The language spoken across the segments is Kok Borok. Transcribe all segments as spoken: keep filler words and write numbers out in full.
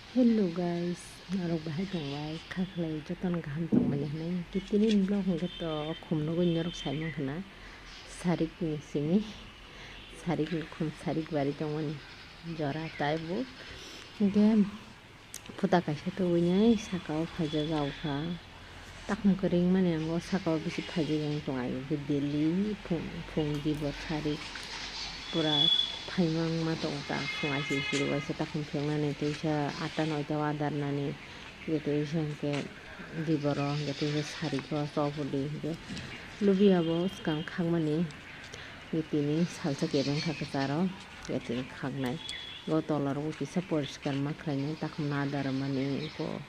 Hello guys, norok bahai tongbai? Kha khlai jotono kaham tongmani hinwi. Tini vlog hwnkhe to khum nugwi norok sai mankha na, sarik ni simi, sarik ni khum, sarik bari tongmani jora taibo. Hwnkhe puta kaisa tubui nai saka o phaijak jaokha. Takhum kwrwngmani ang o saka o bisi phaijak wng tongo, ang khe daily phung, phung dibor sari pura phaimang ma tongo ta, phung aisiri siri waisa takhum phiyoknani, twisa atta noita o adar nani, hwnkhe twisa hwnkhe diboro, hwnkhe twisa sari o chopodi, hwnkhe lubiya bo swkang khakmani, hwnkhe tini salsa kebeng kha kwcharo, hwnkhe tini khaknai. O tola rogo kisa poriskar ma khlainai, takhum no adar mani, hwnkhe.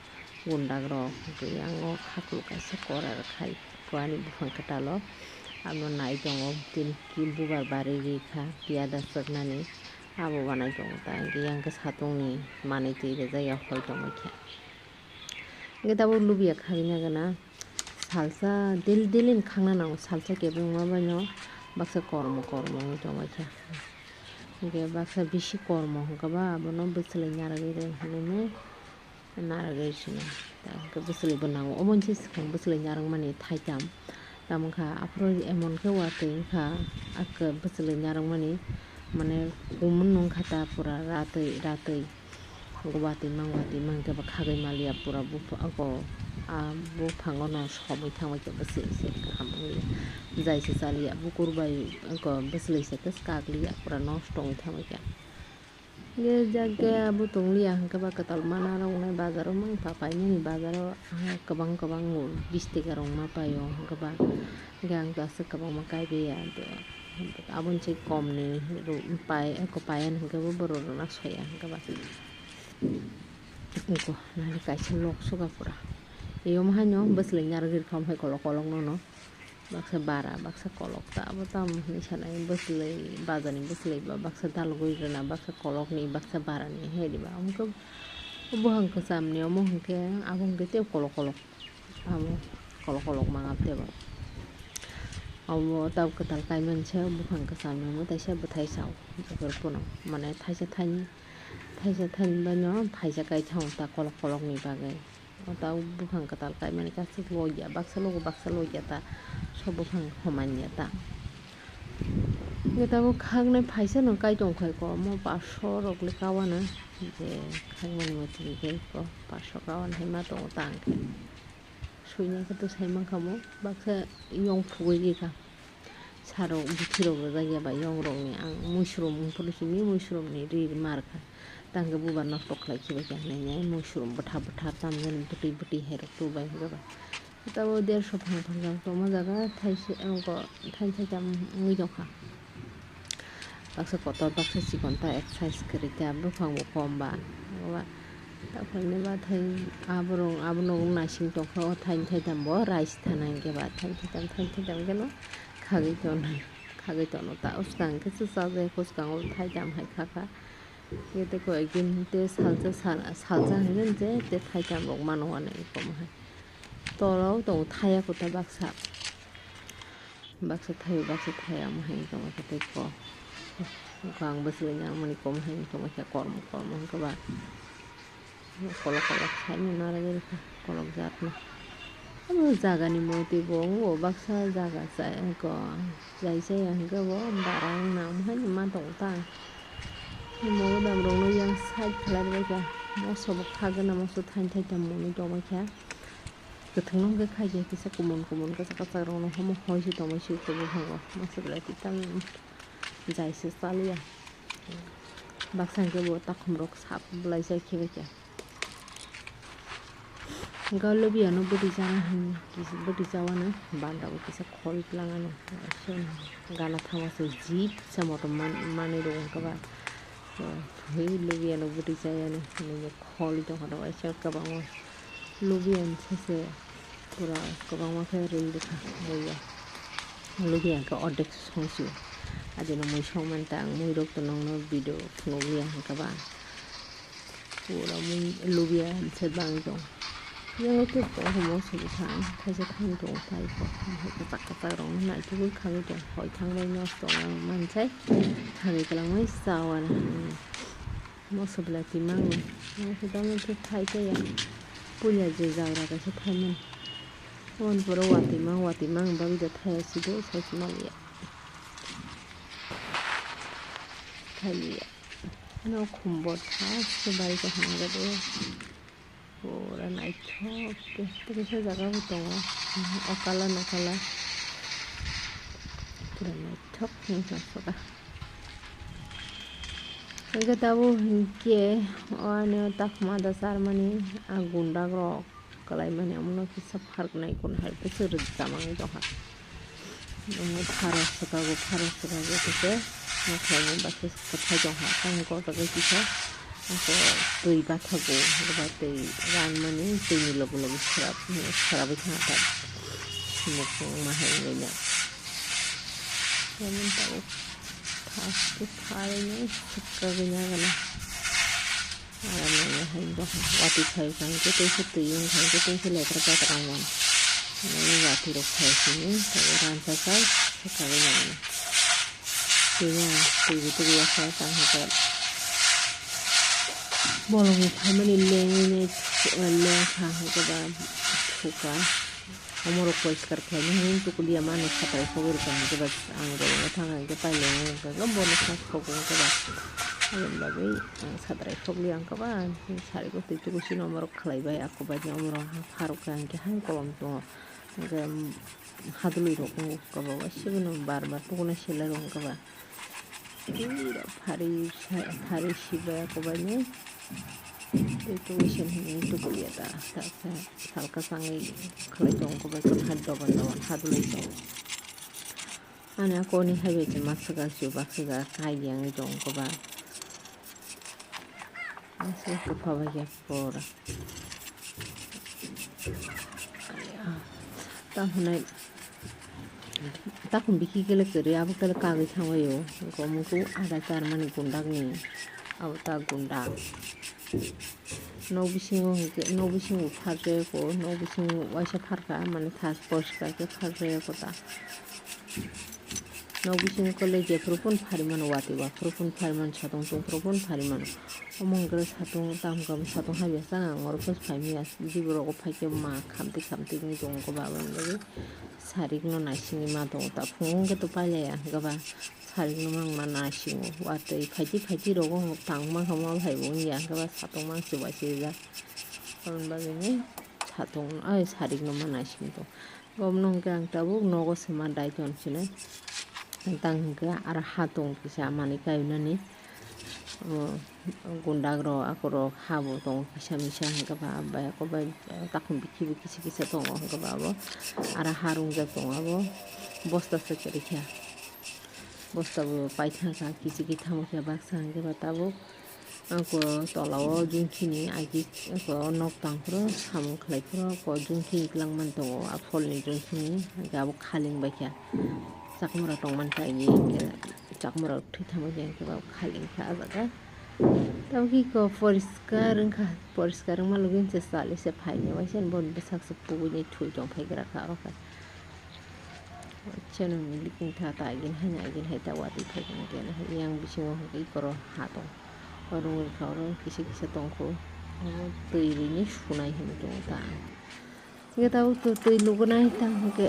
Gundak rok hwnkhe yang o khaklu kaisa kora rwkhai ani buphang kwtal o. Abono nai tongo tini bubar bari rikha piyada swknani, abo bo nai tongo ta hwnkhe yang khe satung ni manwi twi rijak ya hoi tongwi khe. Hwnkhe tabuk lubiya khagwi nai gana salsa daily daily ni khakna nango, salsa kebengma bai no baksa kormo kormo wngwi tongwi kha. Hwnkhe baksa bisi kormo hwnkhe ba abono bwchwlwi narwgwi rw hinwi. Narwgwi sino. Tei hwnkhe bwchwlwi bo nango. Omo se swkang bwchwlwi narwkmani thaitam. Tamo wngkha aphuru emon khe watwi wngkha, a bwchwlwi narwkmani, mane, kumun wngkha ta pura ratwi, ratwi. Watwi mang, watwi mang khe bo khagwi maliya pura bupha-, ako, a buphango no somwi thangbai khe bwchwlwi se kaham wngya. Jai se chaliya, bukur bai, ako, bwchwlwi se khe swkakliya, pura nosto wngwi thangbai khe. Hwnkhe jagga bo tongliya, hwnkhe ba kwtal mana rok wngnai bazar o, mang papainani bazar o, ah, kwbang kwbang o bish taka rok ma pai o, hwnkhe ba, hwnkhe ang to aswk kwbangma kaibai ya, aboni se kom ni pai, eko paiya hwnkhe bo borok rok no soya hwnkhe ba. Eko nani kaisa lok suka pura, eyom haino bwchwlwi narwgwi rwkha omo hai kolok kolok nono. Baksa bara, baksa kolok ta, abo tamo hinwi sanai, bwchwlwi, bazar ni bwchwlwi ba, baksa dalogwi rwna, baksa kolok ni, baksa bara ni, hai diba? Omo khe buphang kwcham ni, omo hinkhe, abo hinkhe tei kolok kolok, abo kolok kolok mangap tebo. Omo tabuk kwtal kaimani se buphang kwcham ni, omo teisa bwthai sao, joto pono, mane thaisa thaini, thaisa thaini bai no thaisa kai thango ta kolok kolok ni bagwi. O tabuk buphang kwtal kaimani kaisa logya, baksa logo baksa logya ta, sob buphang homan ya ta. Hwnkhe tabuk khaknai phaisa no kai tong khai ko, omo paso rok le kawana, je khakmani motwi khe ko paso kawan hai ma tongo ta hwnkhe. Suinai khe to sai mankha mo, baksa yong phugwi rikha. Sarok, buthirok rijak ya ba yong rokni, ang muisrom wngphuru simi muisromni ri mar kha. Tangkhe bubar nosto khlai khibai kha hinwi muisrom bwtha bwtha tamjani bwtwi bwtwi hai rok tubai hwnkhe ba. Tabo derso phang phang jang tongma jaga thaisa, thain thaitam wngwi tongkha. Baksa kotor baksa chikon ta exercise kwrwi ta buphang bo kom ba. Takhorni bathai aborok, abono naising tongkha o thain thaitam bo rice thana hinkhe ba thain thaitam, thain thaitam kheno khagwi tono, khagwi tono ta. Bwskang khe swchajak, bwskango thaitham hai khakha. Tei koi ekdin tei salsa, sal-, salsa hinwi je tei thaitham rok mano hwnwi komo hai. Tolao tongo thaya kwtal baksa. Baksa thaio, baksa thaya omo hai wngkha tei ko. Wngkha ang bwswlwi nangmani kom hai wngkha kormo, kormo wngkha ba. Kolok kolok saimano narwgwi rwkha kolok jatno. Omo jagani motwi bo wngo baksa jaga chai ko. Chai chaya hwnkhe bo bara wngna omo haino ma tongo ta. Omo dam rokno yang side khlai rwbaikha. Moso bo khagwna moso thain thaitham mwnwi tongbaikha. Kwthwngno hwnkhe khaikhe kisa kumun kumun kwchak kwchak rokno homo hoi se tongbai se kubui thango. Masa belai twi tamo jai se chaliya. Baksa hwnkhe bo takhum rok sap belai jai khibaikha. Hwnkhe o lubiya no bwtwi chana hinwi kisa bwtwi chawano banda bo kisa khol tlang ano. Gana thangma se jip se motom man-, manwi rok hwnkhe ba. Hwnkhe lubiya no bwtwi chayani hinwi khol tongkha rok waisa kwbangma. Lubiya ni sese pura kwbangma khe ril rwkha muiya. Lubiya khe ordek song sio. Adino mui song manta ang mui rok to nongno video phunukliya hwnkhe ba. Pura mui lubiya se bang tong. Yang khe tong mo song kha ang thaisa thani tong tai ko. Kwchak kwchak rok nai tubui khagwi tong. Hoi thangbai nosto wng mansai. Khagwi kwlangmani chawana. Moso belai twi mango. Moso dama khe thai khe ya. Puila je jagra kaisa thaimani. Oboni pore watwi mang, watwi mang bagwi da thai o sido, sai se maliya. Thai liya. Ano khumbo tha se bai kaham jago. Pura naithok khe, tei kisa jaga bo tongo, okala nokala, pura naithok wngkha soka. Hwnkhe tabuk hinkhe o ano takhuma da charmani, a gundak rok kwlaimani, omono kisa pharknai kun hai bwswk rwchapmani tongkha. Omo pharo swkago, pharo swkago tei khe mokhlaini bakhe kwthai tongkha. Tamo kotor khe kisa twi bathago, eba twi ranmani twini logi logi srap, srapwi thangkha ta. Sumuk wngma hai wngwi no. Lamani tabuk thaste phaino swkagwi nagana. Aram nangya hai bo watwi phai kha hwnkhe tei khe twi wng kha hwnkhe tei khe letra patra wng mano. Nangni watwi rok phai sini tabuk ransa chai swkagwi nangani. Twi no twi bo twi ya kha tang hwnkhe bolongni phaimani lengwi nai leng kha hwnkhe ba thuka. Omorok poriskar khlaina hwnwi tukuliya mano satrai khogwi rwkha hwnkhe ba ang bolongo thang hwnkhe paileng wngkha hwnkhe bono kha khogwi wngkha ba. Aboni bagwi ang satrai khogwi wngkha ba, sari bo twi tuku sino omorok khlaibai ako bai omorok ha pharokha hwnkhe hai kolom tongo hwnkhe hadwlwi rok wngkha ba waisa bono bar bar tukunai selai rok wngkha ba. Tei rok phari phari sibai ako bai ni. Tei twi sen hwnwi tukuliya ta, ta, ta, salka sangwi khlai tongo bai kwthar doban doban hadwlwi tongo. Ani ako ni hai bai se ma swkang se baksa ja kai yang tongo ba. Aswk kwpha bai khe pura. Tamo hwnwi takhum bikhi kele kwrwi abo kele kagwi thangwi o. Gomung khe ada charmani gundakni abo ta gundak. Nok bisingo hwnkhe, nok bisingo pharjak o, nok bisingo waisa pharkha, mane thas poriskar khe pharjak o ta. Nok bisingo kole jephuru phano phari mano, watwi waphuru phano phari mano, satong tongphuru phano phari mano. Omo hwnkhe satong tamo khe satong habya chang ang oro phano phai manya, biborogo phai khe ma khamtwi khamtwi wngwi tongo khe ba, aboni bagwi sarik no naisingwi ma tongo ta. Phungo hwnkhe to pailaya hwnkhe ba sarik no mang ma naisingo, watwi phaitwi phaitwi rogo tang mankha ma phaibo wngya hwnkhe ba satong mang se uaisijak. Aboni bagwi ni satong ai sarik no ma naising tongo. Omono hwnkhe ang tabuk nogo se ma dai ton sinai. Tang hwnkhe aro ha tong kisa manwi kainani. O gundak rok akorok ha bo tongo kisa misa hwnkhe ba bai ako bai takhum bikhi bo kisa kisa tongo hwnkhe ba abo. Aro ha rungjak tongo abo bosta se kwrwi kha. Bosta bo paithang kha kisa kisa tamo khe baksa hwnkhe ba tabuk. Ako tola o jungkhini agi ako nok tang phuru samung khlai phuru ako jungkhini twlang man tongo, a pholni jungkhini hwnkhe abo khaling bai kha. Chakmara tong man kha agi hwnkhe chakmara thwi thangma khe hwnkhe ba khaling kha ah jaga. Tamokhe eko poriskar wngkha, poriskar wngma logi se chali se phaini waisa boni bwsak se kubui ni thwi tong phai gra kha aro khe. Cheno milik wngkha ta agin hai agin hai ta watwi phai khe yang bisingo hwnkhe eko ro ha tong. Oro wngkha oro kisa kisa tongkho. Omo twi rini sunai hinwi tongo ta ang. Hwnkhe tabuk twi nugunai ta hwnkhe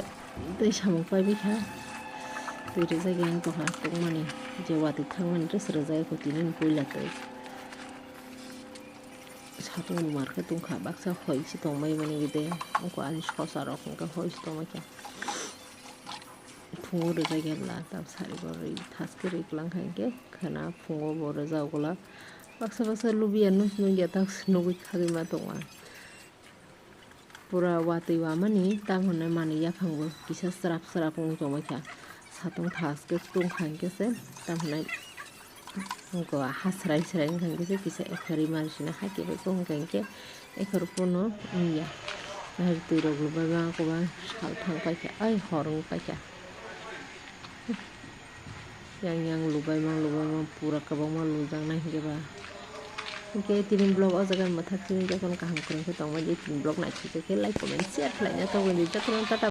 twi samung paibai kha. Twi rijak yang tongkha tongmani je watwi thangmani dress rijak eko tini puila twi. Satung bo mar khe tongkha baksa hoi se tongmani gede eko ani sosa rok hwnkhe hoi se tongmani khe. Phungo rijak ya bwla, tam sari bo ri, thaske ri kwlang kha hinkhe khwna phungo bo rijak bwla. Baksa baksa lubiya nuk nukya tak nugwi khagwi ma tongo ang. Pura watwi wamani, tam hwnwi manwi yaphang bo kisa srap srap wng tongwi kha. Satung thaske tong kha hinkhe se, tam hwnwi. Wngkha hasrai srai wngkha hinkhe se kisa ekhari mansina hakhe bai khe wngkha hinkhe ekhar phano wngya. Nahar twi rok lubai ma koba sal thang paikha ai hor wng paikha. Yang yang lubai ma lubai ma pura kwbangma lujaknai hinkhe ba. Hinkhe tini vlog o jaga mwthak tini jotono kaham kwrwng khe tongbai di tini vlog naithotok khe like comment share khlaina tongbai di jotono tata.